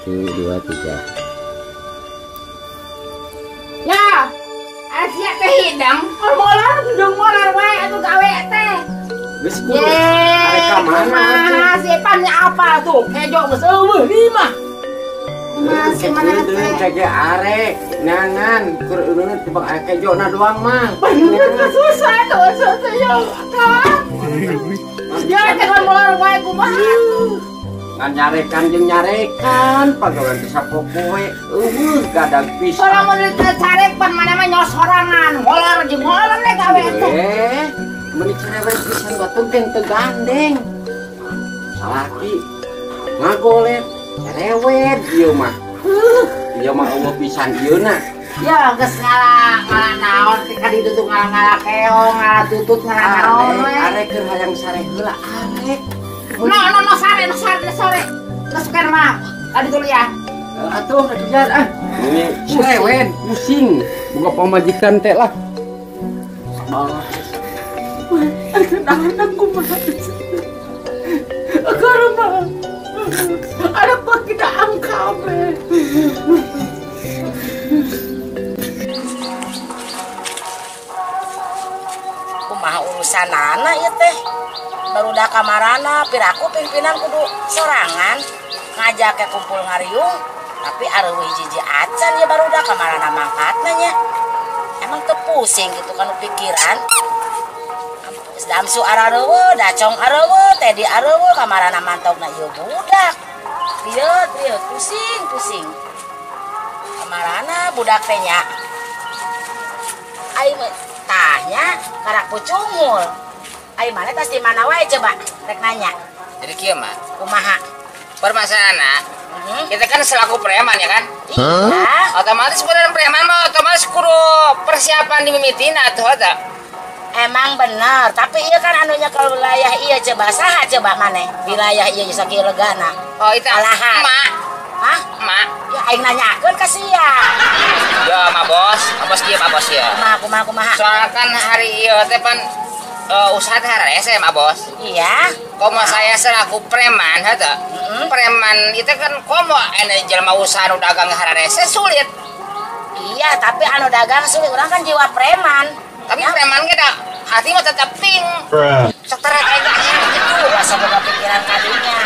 1, 2, 3. Ya, asia teh hidang, molar jeung molar wae atuh gawe teh. Geus kudu. Arek ka mana? Sepannya apa tuh? Kejo geus eueuh lima. Masih mana teh? Teh arek nangan keur eureun tebak aya kejona doang mah. Bener susah tuh susah ya. Ya teh molar wae kumaha? Ngan nyarekan jeung nyarekan pagawean teh sapopoe eueuh gadag pisan. Kalau mun carek pan mana mah nyos sorangan, molor jeung molor we gawe teh. Meuni cerewet pisan batur teh teu gandeng. Salaki ngagolet cerewet ieu mah. Ieu mah eueuh pisan ieu na. Ya geus ngala ngala naon teh ka ditu tuh ngala-ngala keong, ngala tutut, ngala naon we. Arek keur hayang sare heula arek. No no no sare no sare no sare. Geus kan mah ka ditu ya. Atuh kejar ah. Ini cerewet pusing. Boga pamajikan teh lah. Sabar. Anak kumaha. Karena anak mah kita angkabe. Kumaha urusanana ieu teh? Barudak kamarana piraku pimpinan kudu sorangan ngajak ke kumpul ngariung tapi areuweuh hiji-hiji acan ya barudak kamarana mangkatna nya. Emang teu pusing gitu kan pikiran. Damsu arareuweuh, dacong areuweuh, tedi areuweuh kamarana mantogna ieu budak. Rieut rieut pusing pusing. Kamarana budak teh nya. Ai tah nya karak pucungul. Ai mana tas di mana wae coba rek nanya. Jadi kieu mah, kumaha? Permasalahanna, kita kan selaku preman ya kan? Iya. Otomatis preman mah otomatis kudu persiapan dimimitina atuh eta. Emang benar, tapi iya kan anunya kalau wilayah iya coba saha coba maneh. Wilayah iya sakieu legana. Oh, itu alahan. Emak. Hah? Emak. Ya aing nanyakeun ka sia. Ya, ma bos, ma bos kieu, ma bos ya. Kumaha kumaha kumaha. Soalnya kan hari ieu teh pan usaha teh harese ma bos. Iya. Komo saya selaku preman heuh. Preman itu kan komo anu jelema usaha nu dagang harese sulit. Iya, tapi anu dagang sulit, urang kan jiwa preman. Tapi preman ge da hati mah tetep ping. Sok terega gitu rasa boga pikiran kadinya.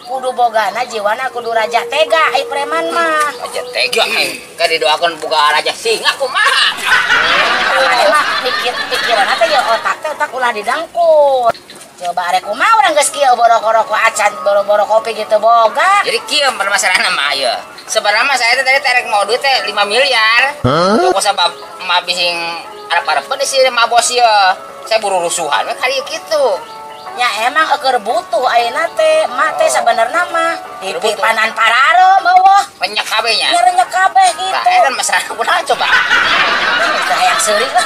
Kudu bogana jiwana kudu raja tega ai preman mah. Raja tega ai ka didoakeun boga raja singa kumaha. Mane mah mikir pikiranna teh ya otak teh otak ulah didengkul. Coba arek kumaha urang geus kieu boro-rokok acan boro-boro kopi gitu boga. Jadi kieu permasalahanna mah ieu. Sebenarnya mah saya teh tadi terek mau duit teh 5 miliar. Pokok sabab mah bising arep-arepeun si ma bos ieu. Saya buru rusuhan we kali kitu. Ya emang eueur butuh ayeuna teh, emak teh sabenerna mah di panan parareum eueuh. Renyek kabeh nya. Ya renyek kabeh kitu. Tah eta masalah kumaha coba. Teu hayang seuri lah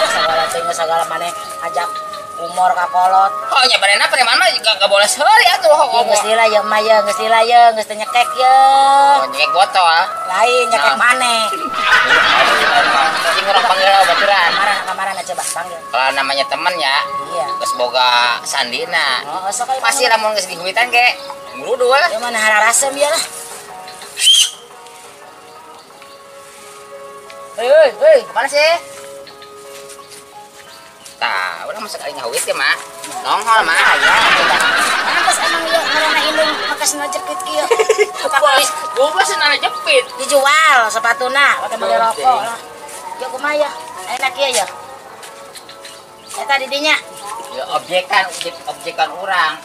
sagala teh sagala maneh ajak umur ka kolot. Oh nya barena preman mah gak boleh seuri atuh. Geus lila ye mah ye, geus lila ye, geus teu nyekek ye. Oh nyekek botol. Lain nyekek maneh. Cing urang panggil baturan. Kamarana coba panggil. Kalau namanya temen ya. Iya. Geus boga sandina. Oh, sok aya. Pasti lamun geus dihuitan ge ngurudul. Ya mana hararasem ieu lah. Hei, hei, kemana sih? Tah, urang masa kali ngahuit ya, Mak. Nongol, Mak. Ya, coba. Pantes emang ieu ngaranna indung make sendal jepit kieu. Gua sendal jepit. Dijual sepatuna pake beli rokok lah. Ya kumaha ya? Enak kieu ya. Eta di dinya. Ya objekan, objekan urang.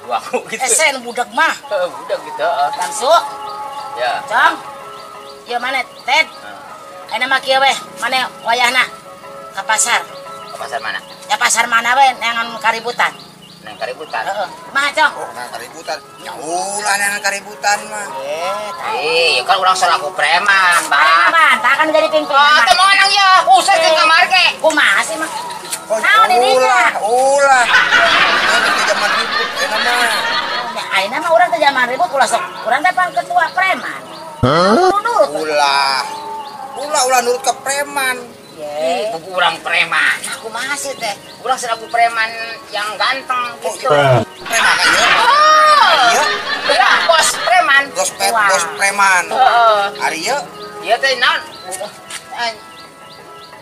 Dua gitu. Esen budak mah. Heeh, budak gitu, heeh. Langsung. Ya. Cong. Ya mana, Ted? Ayeuna mah kieu weh, mana wayahna? Ka pasar. Ke pasar mana? Ya pasar mana we neangan kaributan. Nang kaributan. Heeh. Mah Cong. Oh, nang kaributan. Ya ulah nang kaributan mah. Eh, kan urang selaku preman, Bang. Preman, tah kan jadi pimpinan. Oh, teu mau nang ieu, usah jeung kamari ge. Kumaha sih mah? Naon di dinya? Ulah. Ini teh zaman ribut ayeuna mah. Ya ayeuna mah urang teh zaman ribut ulah sok. Urang teh pan ketua preman. Nurut. Ulah. Ulah ulah nurut ke preman. Ih, buku urang preman. Aku masih teh. Urang selaku preman yang ganteng gitu. Preman aja. Oh. Iya. Iya, bos preman. Bos preman. teh bos preman. Heeh. Ari ieu ieu teh naon?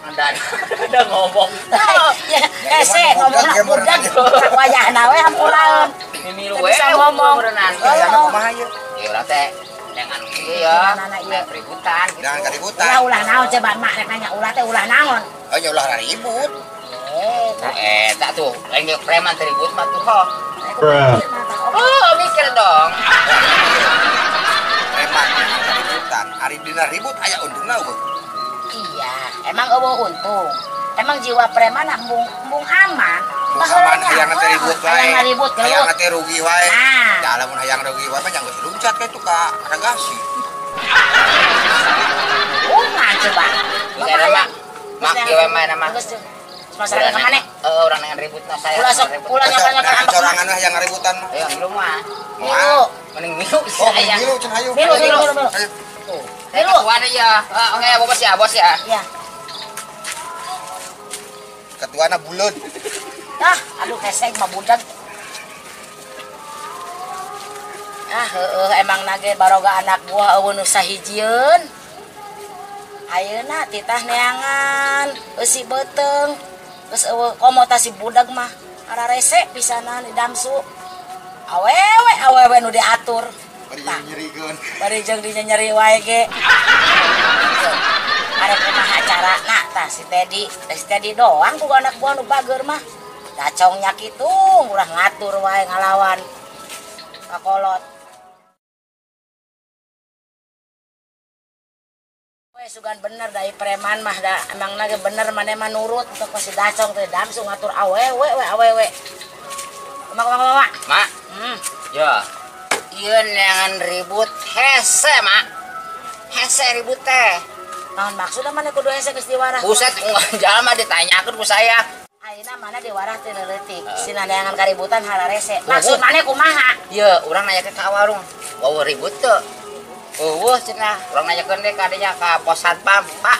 Andan. Udah ngomong. Ya, hese ngomongna budak. Wayahna we hampuraeun. Mimilu we bisa ngomong. Hayang kumaha ieu? Ya urang teh dengan kieu ya, keributan gitu. Jangan keributan. Ulah naon coba mak rek nanya ulah teh ulah naon? Oh ya ulah ribut. Tak tuh, lain preman ribut mah tuh. Oh, mikir dong. Preman keributan, ari dina ribut aya untungna eueuh. Iya, emang eueuh untung. Emang jiwa preman embung aman. Aman hayang teh ribut wae. Hayang teh rugi wae. Da lamun hayang rugi wae mah jangan geus luncat ka itu ka Ragasi. Ungan coba. Geus mak. Mak ieu we mah nama. Masalah ka maneh? Heeh, urang dengan ributna saya. Ulah sok ulah nyokal-nyokal ambek sorangan lah yang ributan mah. Ayo ngilu mah. Milu. Mending milu saya. Milu cenah hayu. Milu milu milu. Tuh. Milu. Ketuana ya. Oke, bos ya, bos ya. Iya. Ketuana buleud. Ah, aduh hesek mah budak. Ah, heueuh emang nage baroga anak buah eueuh nu sahijieun. Ayeuna titah neangan, eusi beuteung. Geus eueuh komo tah si budak mah ararese pisanan di Damsu. Awewe awewe nu diatur. Bari nyerikeun. Bari jeung dinyeri wae ge. Arek kumaha carana tah si Teddy, si Teddy doang ku anak buah nu bager mah. Dacongnya kitu urang ngatur wae ngalawan kakolot. We sugan bener da preman mah da emang ge bener maneh mah nurut untuk pasti dacong teh Damsu ngatur awewe we awewe. Kumaha Mak. Ya. Ieu neangan ribut hese, Mak. Hese ribut teh. Naon maksudna maneh kudu hese geus diwarah? Buset, jalma ditanyakeun ku saya. Ayeuna mana diwarah teh leutik. Sina neangan kaributan hararese. Maksud maneh kumaha? Ieu urang nanyakeun ka warung. Wawuh ribut teu? Eueuh cenah, urang nanyakeun teh ka dinya ka pos satpam, Pak.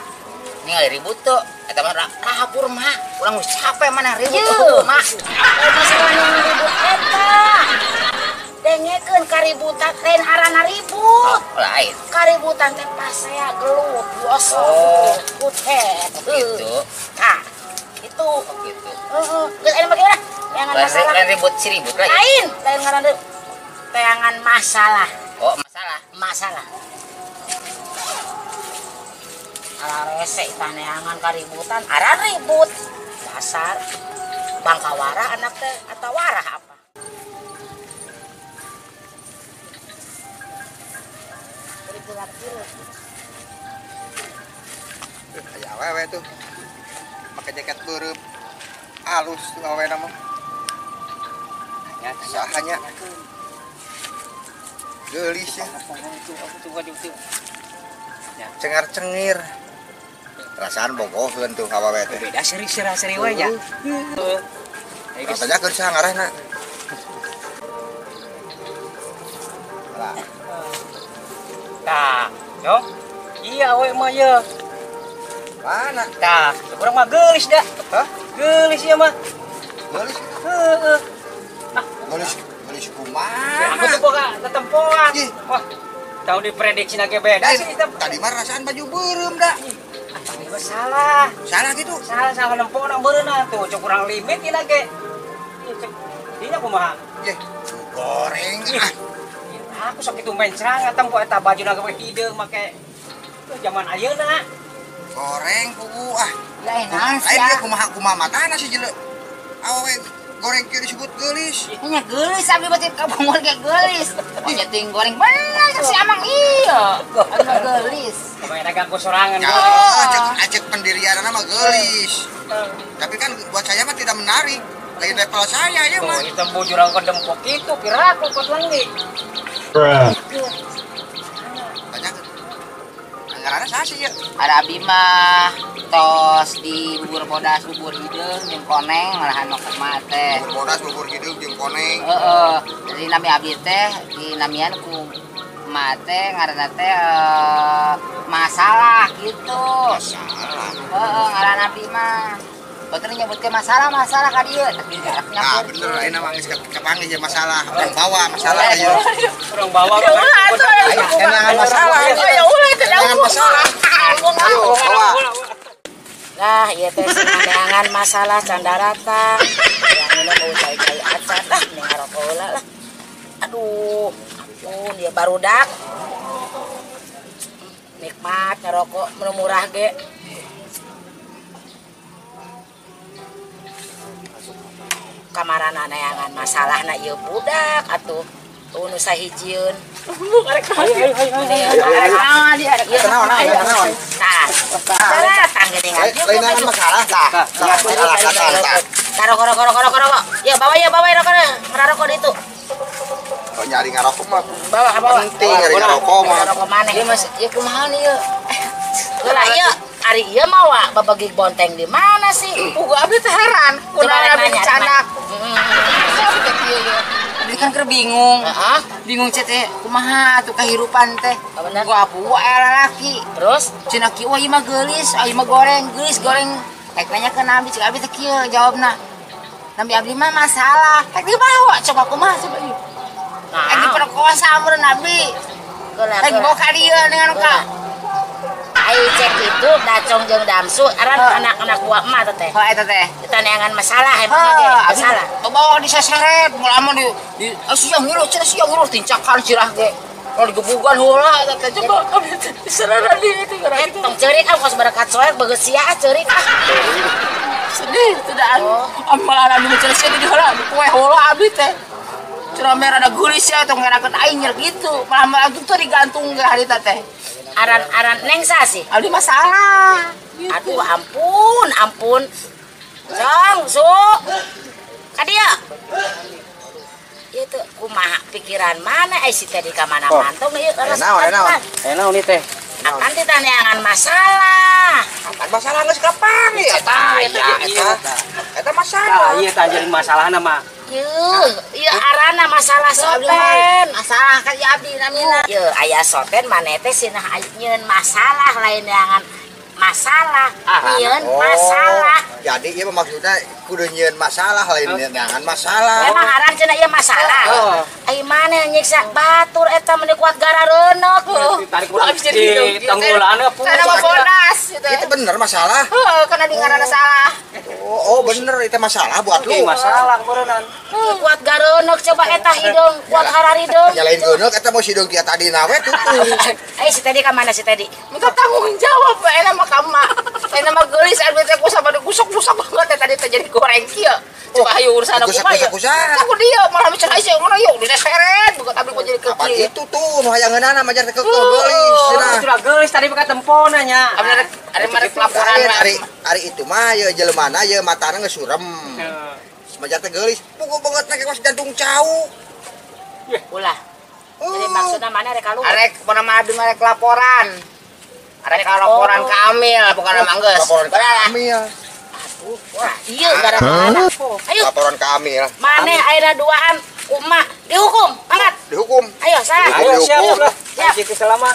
Ningali ribut teu? Eta mah kabur mah. Urang geus capek mana ribut eueuh mah. Masalah neangan ribut eta. Dengekeun kaributan lain arana ribut. Oh, lain. Kaributan teh pasea gelut, gosok, kutet. Gitu. Tah. Itu. Oh, gitu. Heeh. Geus aya mah gimana? Neangan masalah. Lain ribut si ribut lain. Lain, lain ngaran teangan masalah. Oh, masalah. Masalah. Ararese tah neangan kaributan, aran ribut. Dasar bangkawara anak teh atau warah apa? Aya awewe tuh. Pakai jaket beureum. Alus tuh awewe mah. Sahanya. Geulis ya. Cengar-cengir. Perasaan bogoheun tuh awewe teh. Beda seri-seri wae nya. Rasanya keur saha ngarahna. Lah. Tah, yo. Iya awewe mah ye. Mana? Tah, urang mah geulis da. Hah? Geulis ieu mah. Geulis? Heeh. Ah, geulis, geulis kumaha? Aku tuh boga tetempoan. Wah, tahu diprediksi ge beda sih. Tadi mah rasaan baju beureum da. Tadi mah salah. Salah gitu? Salah, salah nempona beureuna tuh, cuk urang limit ieu ge. Ieu cek dinya kumaha? Ye, goreng ah. Aku sok itu mencrang tempo eta bajuna ge hideung make zaman ayeuna. Goreng pugu ah. Lain naon sia. Lain kumaha kumaha matana si jelek. Awewe goreng kieu disebut geulis. Nya geulis abdi berarti kabungor ge geulis. Oh nya ting goreng bener si Amang ieu. Anu geulis. Kumaha ganggu sorangan. Ya, acek pendirianna mah geulis. Tapi kan buat saya mah tidak menarik. Lain level saya ya mah. Oh, itu bujurang kedempok itu piraku kot lengi. Banyak. Anggaranna saha sih ya? Ada abi mah tos di bubur bodas bubur hideung jeung koneng malahan mah kumaha teh. Bubur bodas bubur hideung jeung koneng. Heeh. Jadi nami abi teh dinamian ku emak teh ngaranna teh masalah gitu. Masalah. Heeh, ngaran abi mah. Boten nyebutkeun masalah-masalah ka dieu tapi Nah, bener ayeuna mah geus kapanggih je masalah. Urang bawa masalah ieu. Urang bawa. Ulah atuh Jangan masalah. Ya ulah itu jangan masalah. Ayo, bawa. Lah, ieu teh neangan masalah candarata. Yang minum mau cai-cai acan lah, nih ngarokok heula lah. Aduh, ampun dia barudak. Nikmat ngerokok menu murah ge. Kamarana neangan masalahna ieu budak atuh. Tuh nu sahijieun. Tah. Datang geuningan. Lain masalah tah. Tah rokok. Ya bawa rokok. Ngarokok di itu. Kok nyari ngarokok mah. Bawa. Penting nyari ngarokok mah. Ngarokok maneh. Ieu mas, ieu kumaha ieu? Lah ieu ari ieu mah wa babagi bonteng di mana sih? Pugu abdi teh heran, kunaon abdi dicanak. Abdi kan keur bingung. Heeh. Bingung cek teh kumaha atuh kahirupan teh. Bener. Gua apu lalaki. Terus cenah kieu wah ieu mah geulis, ieu mah goreng, geulis goreng. Rek nanya ke Nabi, cek abdi teh kieu jawabna. Nabi abdi mah masalah. Rek dibawa coba kumaha coba ieu. Rek diperkosa mun Nabi. Rek dibawa ka dieu dengan ka. Ai cek itu dacong jeung damsu aran anak-anak buah emak teh. Oh eta teh. Kita neangan masalah emang ge masalah. Bawa diseseret mulama di siang ngilu cenah siang ngilu tincakan sirah ge. Kalau digebugan heula eta teh coba abdi teh diserana di itu gara itu. Tong ceurik ah kos barakat soek bageus sia ceurik ah. Sedih teu daan. Amalan abdi mah cenah sia di heula poe heula abdi teh. Cenah merah ada geulis sia tong ngerakeun aing gitu. Malah malah tuh digantung ge harita teh. Aran-aran neng sih. Abdi masalah. Gitu. Aduh ampun, ampun. Jong, su. Ka dieu. Ieu teh kumaha pikiran mana ai si tadi ka mana mantong ieu naon naon. Naon ieu teh? Akan ditaneangan masalah. Akan masalah geus kapanggih eta. Eta masalah. Tah ieu tah jadi masalahna mah. Ieu arana masalah soten. Masalah ka ieu abdi namina. Ieu aya soten maneh teh sinah nyieun masalah lain neangan masalah, nyieun masalah. Jadi ieu maksudna kudu nyieun masalah lain neangan masalah. Emang aran cenah ieu masalah. Ai maneh nyiksa batur eta meni kuat garareunok. Ditarik urang di tanggulan kana mah bodas gitu. Itu bener masalah. Heeh, kana di ngaranna salah. Oh, bener itu masalah buat lu. Masalah meureunnan. Kuat gareunok coba eta hideung, kuat hararideung. Ya lain geuneuk eta mau sideung tia tadi na we tutup. Ai si tadi ka mana si tadi? Minta tanggung jawab eta mah ka emak. Eta mah geulis abdi teh ku sama digusuk-gusuk banget tadi teh jadi goreng kieu. Coba hayu urusan aku mah ya. Aku dia malah bicara isi ngono yuk diseret bukan abdi kok jadi Apa kekeh. itu tuh nu hayangeunana mah jar teh kekeh geulis cenah. Sudah geulis tadi pakai tempona nya. Abdi ada mah laporan ari ari itu mah ye jelemana ye matana geus surem. Semajar teh geulis, pukul banget na kawas jantung cau. Ulah. Jadi maksudna mana rek kaluar? Arek pokona mah abdi mah rek laporan. Arek laporan ka Amil pokona mah geus. Laporan ka Amil. Aduh, wah, iya gara-gara. Ayo. Laporan ka Amil. Maneh ayeuna duaan ku emak dihukum, angkat. Dihukum. Ayo, salah. Ayo siap lah. Siap. Siap selama.